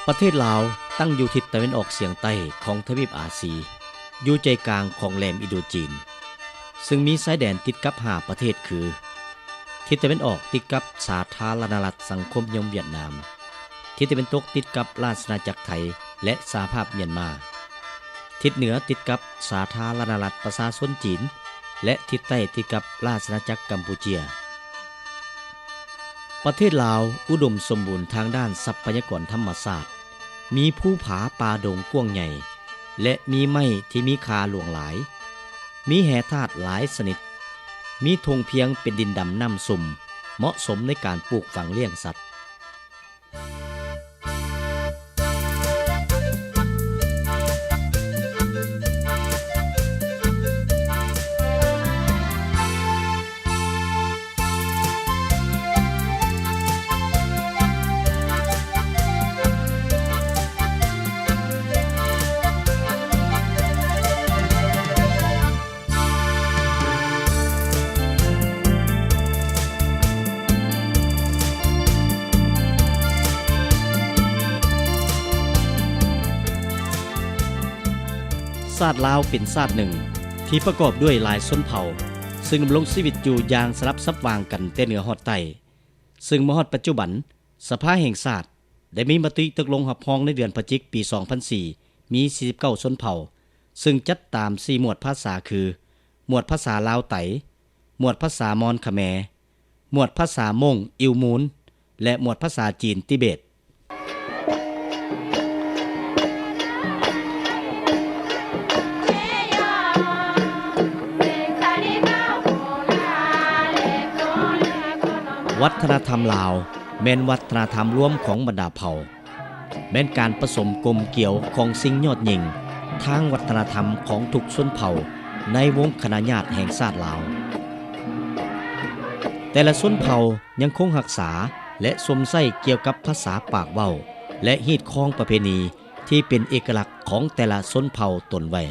ປະເທດລາວຕັ້ງຢູ່ທິດຕາເວັນອອກສຽງໃຕ້ຂອງທະວີບອາຊີ, ຢູ່ໃຈກາງຂອງແຫຼມອິນໂດຈີນ, ເຊິ່ງມີຊາຍແດນຕິດກັບຫ້າປະເທດຄື ທິດຕາເວັນອອກຕິດກັບສາທາລະນະລັດສັງຄົມນິຍົມຫວຽດນາມ, ທິດຕາເວັນຕົກຕິດກັບລາຊະອານາຈັກໄທ ແລະ ສະຫະພາບມຽນມາ, ທິດເໜືອຕິດກັບສາທາລະນະລັດປະຊາຊົນຈີນ ແລະ ທິດໃຕ້ຕິດກັບລາຊະອານາຈັກກຳປູເຈຍ. ປະເທດລາວອຸດົມສົມບູນທາງດ້ານຊັບພະຍາກອນທຳມະຊາດ, ມີພູຜາປ່າດົງກວ້າງໃຫຍ່ ແລະ ມີໄມ້ທີ່ມີຄ່າຫຼວງຫຼາຍ, ມີແຮ່ທາດຫຼາຍຊະນິດ, ມີທົ່ງພຽງເປັນດິນດຳນ້ຳຊຸ່ມ, ເໝາະສົມໃນການປູກຝັງລ້ຽງສັດ. ຊາດລາວເປັນຊາດໜຶ່ງທີ່ປະກອບດ້ວຍຫຼາຍຊົນເຜົ່າ, ເຊິ່ງດຳລົງຊີວິດຢູ່ຢ່າງສະຫຼັບສັບຫວ່າງກັນແຕ່ເໜືອຮອດໃຕ້, ເຊິ່ງມາຮອດປັດຈຸບັນ, ສະພາແຫ່ງຊາດໄດ້ມີມະຕິຕົກລົງຮັບຮອງໃນເດືອນພະຈິກປີສອງພັນສີ່ ມີສີ່ສິບເກົ້າຊົນເຜົ່າ, ເຊິ່ງຈັດຕາມສີ່ໝວດພາສາຄື ໝວດພາສາລາວໄຕ, ໝວດພາສາມອນຂະແມ, ໝວດພາສາມົ້ງອິວມູນ ແລະ ໝວດພາສາຈີນຕິເບດ. ວັດທະນະທຳລາວແມ່ນວັດທະນະທຳລວມຂອງບັນດາເຜົ່າ, ແມ່ນການປະສົມກົມກຽວຂອງສິ່ງຍອດຍິ່ງທາງວັດທະນະທຳຂອງທຸກຊົນເຜົ່າໃນວົງຄະນະຍາດແຫ່ງຊາດລາວ. ແຕ່ລະຊົນເຜົ່າຍັງຄົງຮັກສາ ແລະ ຊົມໃຊ້ກ່ຽວກັບພາສາປາກເວົ້າ ແລະ ຮີດຄອງປະເພນີທີ່ເປັນເອກະລັກຂອງແຕ່ລະຊົນເຜົ່າຕົນໄວ້.